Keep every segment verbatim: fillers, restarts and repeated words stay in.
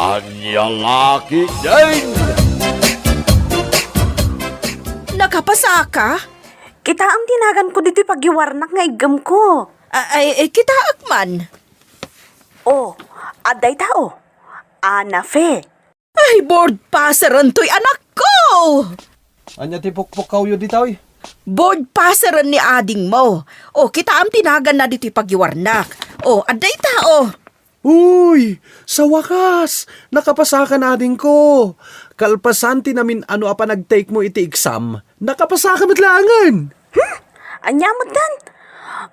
Ania la ketdin? Nakapasaka? Kitaem ti naganko ditoy pagiwarnak nga iggemko. A-, ay, ay, kitaek man. Oh, adda ita, oh. Ana Fe. Ay, board passer-en toy anakko! Ania ti pukpukkawyo ditoy? Board passer-en ni adingmo. Oh, kitaem ti naganna ditoy pagiwarnak. Oh, adda ita, oh. Uy, sa wakas, nakapasakan, adingko. Kalpasan ti namin-ano a panagtake mo iti exam, nakapasaka met laengen. Hmm? Ania metten?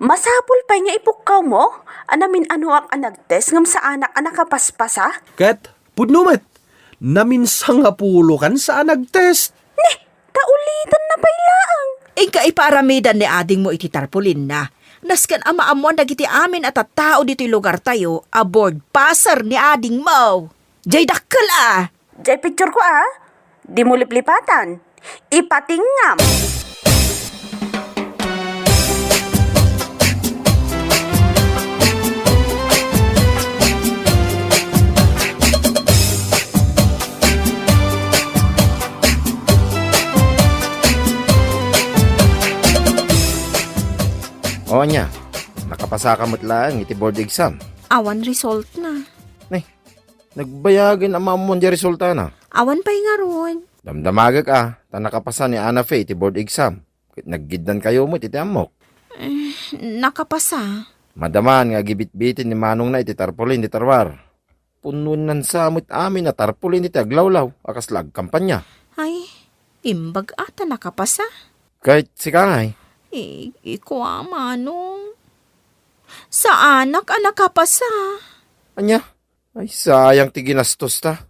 Masapul pay nga ipukkawmo a namin-anoak a nagtest ngem saanak a nakapaspasa? Ket pudno met, naminsangapulokan sa a nagtest. Ni, ta ulitanna pay laeng. Inka ipaaramidan ni adingmo iti tarpulinna. Nasken a maammoan dagiti amin a tattao ditoy lugartayo a board passer ni adingmo. Jay dakkel a! Jay pictureko a! Dimo liplipatan. Ipatingngam! O ania, nakapasaka met laeng iti board exam. Awan resultna. Nay, nagbayagen a maammoan diay resultana. Awan pay ngarud. Damdamagek a, ta nakapasa ni Ana Fe iti board exam. Ket naggiddankayo met iti ammok. Eh, nakapasa. Madama nga agibitbitin ni manongna iti tarpulin ti tarwar. Punnoennan sa met amin a tarpulin iti aglawlaw a kasla agkampania. Ay, imbag a ta nakapasa. Ket sika ngay? I-, iko a manong. Saanak a nakapasa. Ania? Ay, sayang ti ginastosta.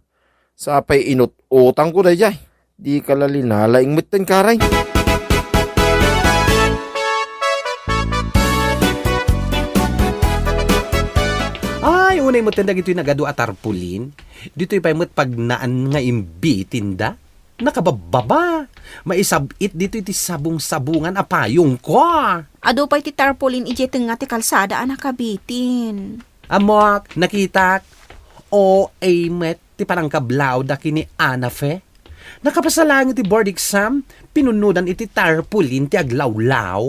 Sapay inut-utangko daydiay. Dika la linalaing metten, Karen. Ay, unay metten dagitoy nagadu a tarpulin. Ditoy pay met pagnaan nga imbitinda. Nakababbaba. Maisab-it ditoy ti sabong-sabongan a payongko. Adu pay ti tarpulin idiay tengnga ti kalsada a nakabitin. Ammok, nakitak. O A met ti panangkablaawda ken ni Ana Fe. Nakapasa laeng iti board exam, pinunnodan iti tarpaulin ti aglawlaw.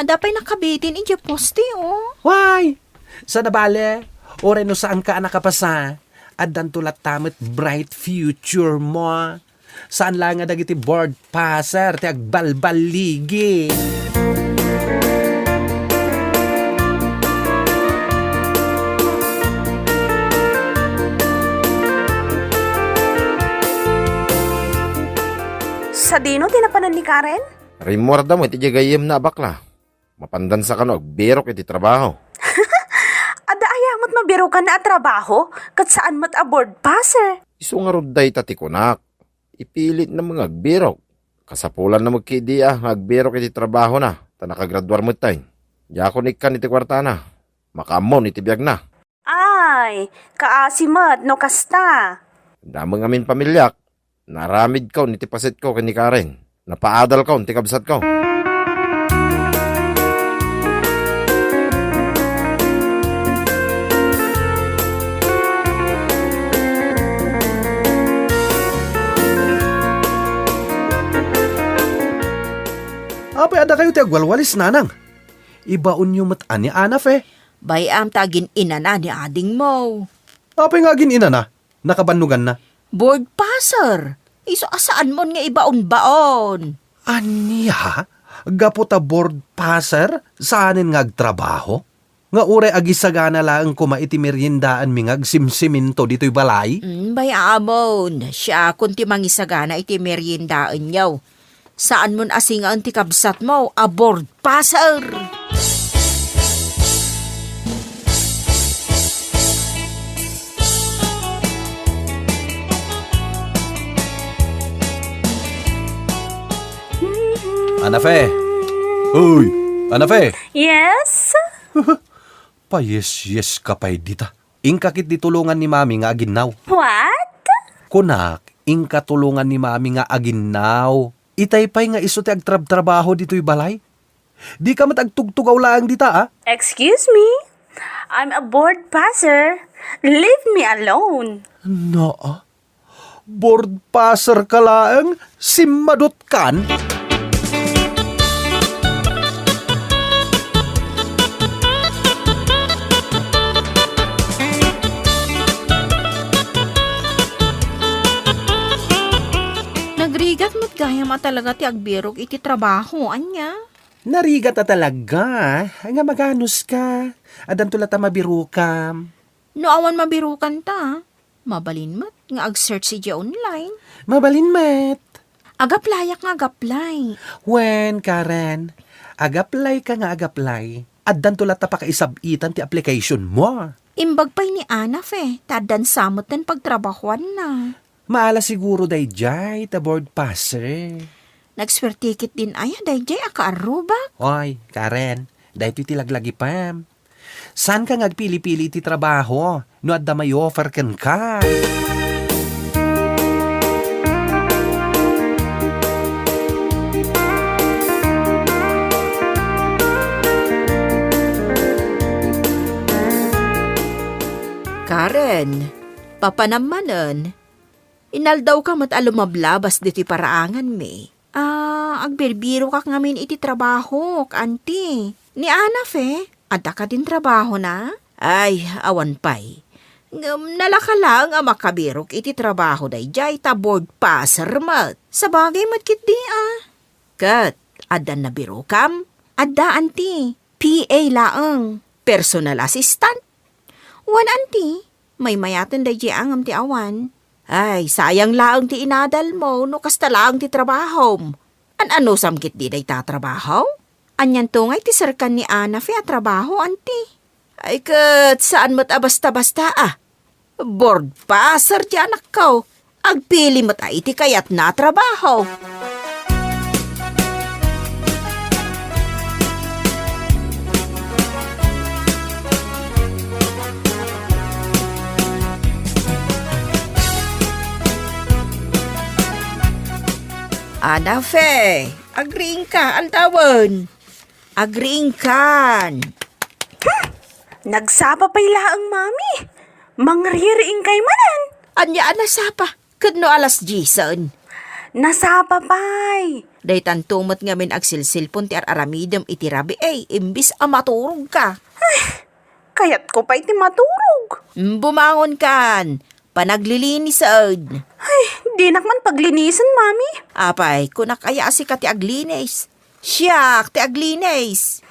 Adda pay nakabitin idiay poste, oh. Why? Saan a bale, uray no saanka a nakapasa, addanto latta met bright future mo. Saan laeng a dagiti board passer ti agbalballigi. Sadino ti napanan ni Karen? Rimmuarda met idiay gayyemna a bakla. Mapandansa kano agbirok iti trabaho. Adda aya met mabirokanna a trabaho, ket saan met a board passer? Isu ngarud dayta ti kunak. Ipilitna met nga agbirok. Kasapulanna met ketdi a nga agbirok iti trabahona, ta nakagraduar metten. Diakon ikkan iti kuartana. Makaammon iti biagna. Ay, kaasi met no kasta. Adda met ngamin pamiliak. Naaramidkon iti pasetko ken ni Karen. Napaadalkon ti kabsatko. Apay a dakayo ti agwalwalis, nanang? Ibaonyo met a ni Ana Fe. Bay-am ta agin-inana ni adingmo. Apay nga agin-inana? Nakabannoganna? Board passer. Isu a saanmon nga ibaon-baon. Ania? Gapu ta board passer, saanen nga agtrabaho? Nga uray agisagana laeng koma iti meriendaanmi nga agsimsimento ditoy balay? Mm, bay-amon, siakon ti mangisagana iti meriendaanyo. Saanmon a singaen ti kabsatmo a board passer. Ana Fe! Uy! Ana Fe! Yes? Payesyes ka pay dita. Inka ketdi tulongan ni Mami nga aginnaw. What? Kunak, inka tulongan ni Mami nga aginnaw. Itay pay nga isu ti agtrabtrabaho ditoy balay. Dika met agtugtugaw laeng dita, a? Excuse me? I'm a board passer. Leave me alone. Naa, board passer ka laeng, simmadutkan? Nagrigat met gayam a talaga ti agbirok iti trabaho, ania? Narigat a talaga nga maganuska. Addanto latta mabirokam. No awan mabirokanta, mabalin met nga ag-search idiay online. Mabalin met. Agaplayak nga agaplay. Wen, Karen, agaplayka nga agaplay, addanto latta pakaisab-itan ti application mo. Imbag pay ni Anaf, ta addan sa met ti pagtrabahoanna. Maala siguro daydiay ta board passer. Nagsuerte ketdin aya daydiay a kaarrubak? Oy, Karen, daytoy ti laglagipem. Saanka nga agpili-pili iti trabaho no adda may offer kenka. Karen, papanam manen, inaldawka met a lumablabas ditoy paraanganmi. Ah, agbirbirokak ngamin iti trabahok, anti. Ni Anaf, adda kadin trabahona? Ay, awan pay. Ngem nalaka laeng a makabirok iti trabaho daydiay ta board passer met. Sabagay met ketdi a. Ket, addan nabirokam? Adda, anti. P A laeng. Personal assistant? Wen, anti, maymayaten daydiay a ngem ti awan. Ay, sayang laeng ti inadalmo no kasta laeng ti trabahom. An-anusam ketdi dayta a trabaho? Anianto ngay ti serkan ni Anaf a trabaho, anti? Ay, ket saan met a basta-basta a. Board passer ti anakko. Agpili met a iti kayatna a trabaho. Anaf, agriingka, aldawen. Agriingkan. Hmm, nagsapa pay laeng, Mami. Mangririingkay manen. Ania a nasapa? Ket no alas diesen? Nasapa pay. Daytanto met ngamin agsilsilpon ti ar-aramidem iti rabii, imbis a maturogka. Ay, kayatko pay ti maturog. Mm, bumangonkan. Panaglilinisan. Ay, dinak man paglinisen, Mami. Apay, kunak aya a sika ti aglinis? Siak ti aglinis.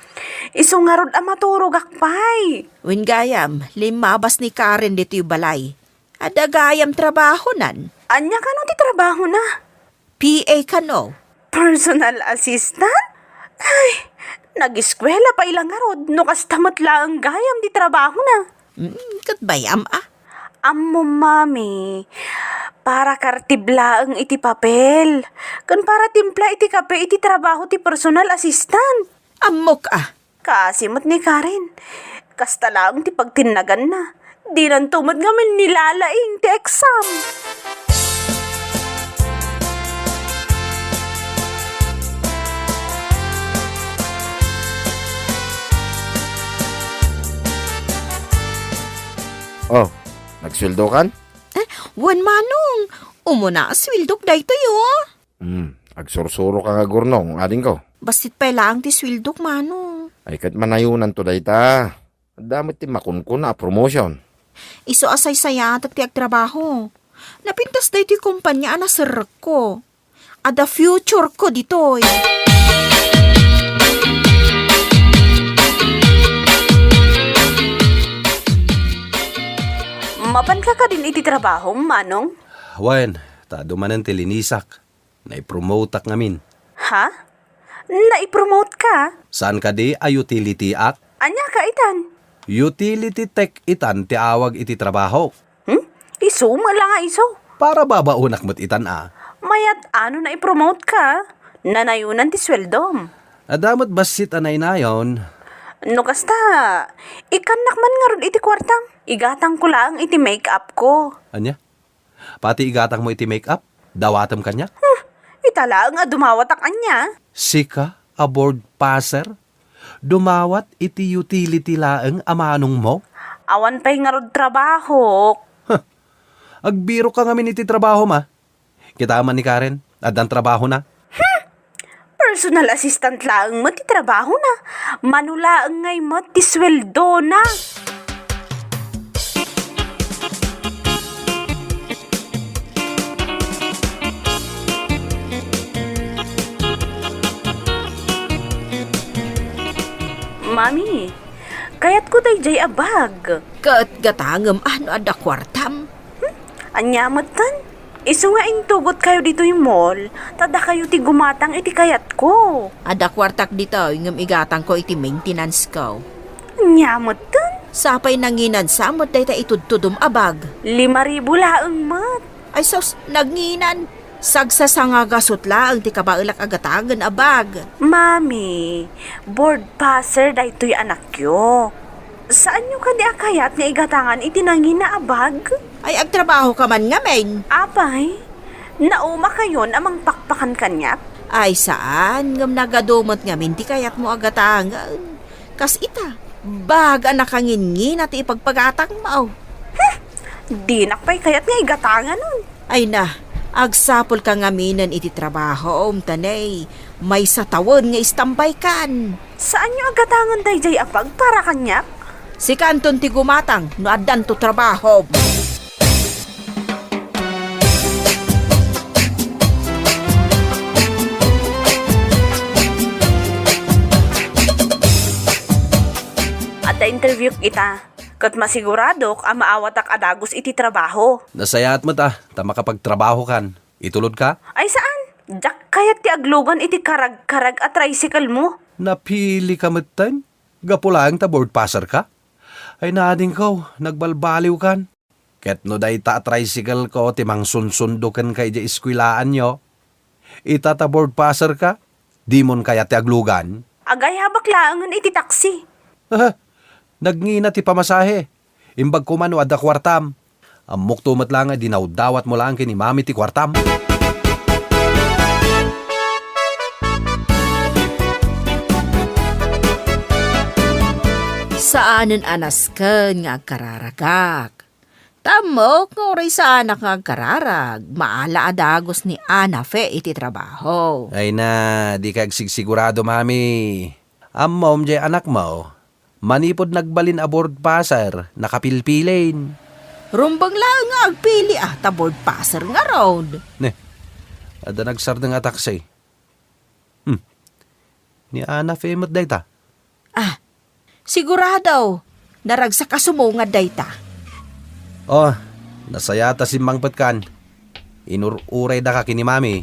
Isu ngarud a maturogak pay. Wen gayam, limmabas ni Karen ditoy balay. Adda gayam trabahonan. Ania kano ti trabahona? P A kano. Personal assistant? Ay, nag-eskuela pay la ngarud no kasta met laeng gayam ti trabahona. Mm, ket bayam a. Ammom, Mami, para kartib laeng iti papel, ken para timpla iti kape iti trabaho ti personal assistant. Ammok a. Kaasi met ni Karen. Kasta laeng ti pagtinnaganna. Dinanto met ngamin nilalaing ti exam. Oh, nagsueldokan? Eh, wen, Manong. Umuna a sueldok daytoy, oh. Hmm, agsursuro ka nga gurnong, adingko. Bassit pay laeng ti sueldok, Manong. Ay, ket manayonanto dayta. Adda met ti makunkuna a promotion. Isu a saysayatek ti agtrabaho. Napintas daytoy kompania a naserrekko. Adda future ko ditoy. Mapanka kadin iti trabahom, Manong? Wen, ta adu manen ti linisak. Naipromoteak ngamin. Ha? Naipromote ka? Saan kadi a utility ak? Ania ka itan? Utility tech itan ti awag iti trabaho. Hmm? Isu met la nga isu. Para babaonak met itan a. Mayat ano naipromote ka? Nanayonan ti sueldom. Adda met bassit a nainayon. No kasta, ikkannak man ngarud iti kuartam. Igatangko laeng iti make-up ko. Ania? Pati igatangmo iti make-up, dawatem kaniak? Hmm, ita laeng a dumawatak ania? Sika a board passer? Dumawat iti utility laeng a manongmo? Awan pay ngarud trabahok. Huh. Agbirokka ngamin iti trabahom a. Kitaem man ni Karen, addan trabahona. Personal assistant laeng met ti trabahona. Mano laeng ngay met ti sueldona. Mami, kayatko daydiay a bag. Ket gatangem a no adda kuartam? Hmm? Ania metten? Isu nga intugotkayo ditoy mall, ta dakayo ti gumatang iti kayatko. Adda kuartak ditoy ngem igatangko iti maintenance-ko. Ania metten? Sapay nanginansa met dayta itudtudom a bag. Lima ribu laeng met. Ay sus, nanginan. Sagsasangagasut laeng ti kabaelak a gatangen a bag. Mami, board passer daytoy anakyo. Saanyo kadi a kayat nga igatangan iti nangina a bag? Ay, agtrabaho ka man ngamin. Apay, naumakayon a mangpakpakan kaniak? Ay, saan. Ngem nagadu met ngamin ti kayatmo a gatangen. Kas ita, bag a nakangingina ti ipagpagatangmo. Huh! Dinak pay kayat nga igatanganon. Ay na, agsapulka ngaminen iti trabahom, ta nay, maysa tawen nga istambaykan. Saanyo a gatangen daydiay a bag para kaniak? Sikanton ti gumatang no addanto trabahom. Adda interview ita, ket masiguradok a maawatak a dagus iti trabaho. Nasayaat met a, ta makapagtrabahokan. Itulodka? Ay saan, diak kayat ti aglugan iti karagkarag a tricycle mo. Napilika metten? Gapu laeng ta board passer ka? Ay nadingko, nagbalbaliwkan. Ket no dayta a tricycle ko ti mangsunsundo kenka idiay eskuelaanyo, ita ta board passer ka, dimon kayat ti aglugan? Agayabak laengen iti taksi. Aha, nagngina ti pamasahe. Imbag koma no adda kuartam. Ammokto met laeng a dinawdawatmo laeng ken ni Mami ti kuartam. Saanen a nasken nga agkararagak. Ta ammok nga uray saanak nga agkararag, maala a dagus ni Ana Fe iti trabaho. Ay na, dika agsigsigurado, Mami. Ammom, diay anakmo, manipud nagbalin a board passer, nakapilpilin. Rumbeng laeng nga agpili a ta board passer ngarud. Ne, adda nagsardeng a taksi. Hmm. Ni Ana Fe met dayta? Ah, sigurado. Naragsak a sumungad dayta. Oh, nasayaat a simmangpetkan. Inur-uraydaka ken ni Mami.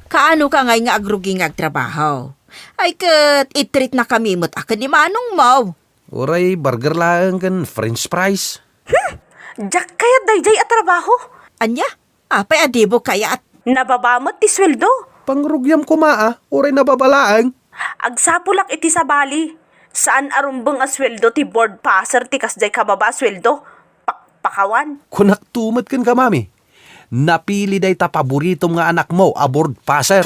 Kaano ka ngay nga agrugi nga agtrabaho? Ay ket itreat-nakami met a ken ni manongmo. Uray burger laeng ken french fries. Hmm, diak kayat daydiay a trabaho. Ania? Apay a dimo kayat? Nababa met ti sueldo. Pangrugiam koma a, uray nababa laeng. Agsapulak iti sabali. Saan a rumbeng a sueldo ti board passer ti kasdiay kababa a sueldo. Pakpakawan. Kunakto met kenka, Mami. Napili dayta paboritom nga anakmo a board passer.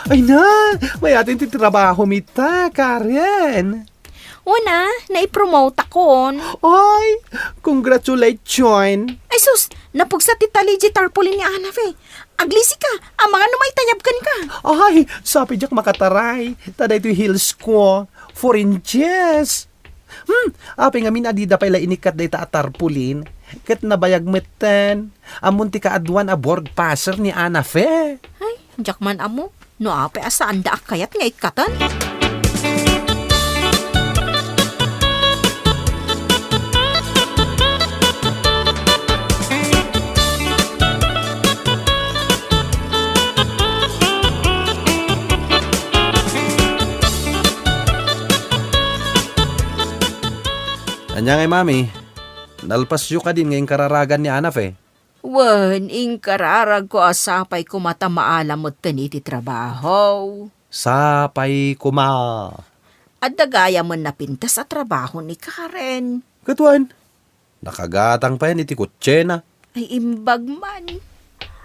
Ay na, mayaten ti trabahom ita, Karen. Una, naipromote akon. Ay, congratulations! Ay sus, napugsa ti tali diay tarpaulin ni Ana Fe. Aglisika, amangan no maitayab kenka. Ay, sapay diak makataray. Ta daytoy heels ko, four inches. Hmm, apay ngamin a dida pay la inikkat dayta a tarpaulin. Ket nabayag metten. Ammon ti kaaduan a board passer ni Ana Fe. Ay, diak man ammo. No apay a saanda a kayat nga ikkatan? Ania ngay, Mami? Nalpasyo kadin nga inkararagan ni Ana Fe? Wen, inkararagko a sapay koma ta maala metten iti trabaho. Sapay koma. Adda gayamen napintas a trabaho ni Karen. Ket wen, Nakagatang payen iti kotsena. Ay, imbag man.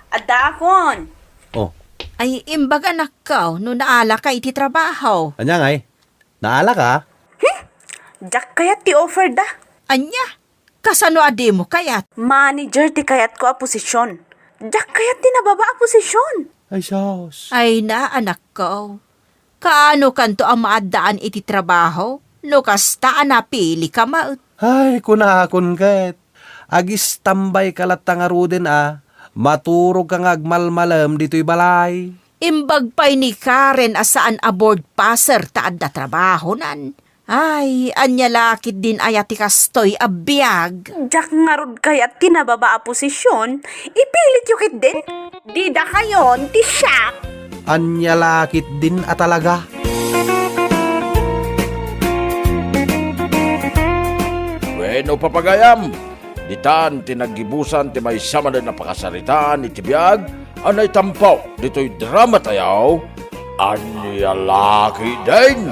Addaakon. Oh. Ay, imbag, anakko, no naalaka iti trabaho. Ania ngay? Naalaka? Hmm? Diak kayat ti offer da. Ania? Kasano a dimo kayat? Manager ti kayatko a posisyon. Diak kayat ti nababa a posisyon. Ay, sus. Ay na, anakko. Kaano kanto a maaddaan iti trabaho no kasta a napili ka met? Ay, kunakon ket, agistambay ka latta ngaruden a, maturog ka nga agmalmalem ditoy balay. Imbag pay ni Karen a saan a board passer ta adda trabahonan. Ay, ania la ketdin aya ti kastoy a biag? Diak ngarud kayat ti nababa a posisyon, ipilityo ketdin. Didakayon ti siak. Ania la ketdin a talaga? Wenno, papagayam, ditan ti naggibusan ti maysa manen a pakasaritaan iti biag a naitampo ditoy drama tayo, Ania la ketdin?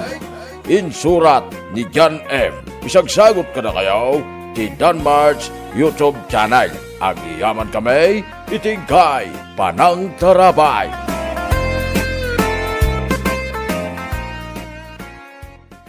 Insurat ni John M. Isagsagut kadakayo ti Danmart's YouTube channel. Agyamankami iti inkay panangtarabay.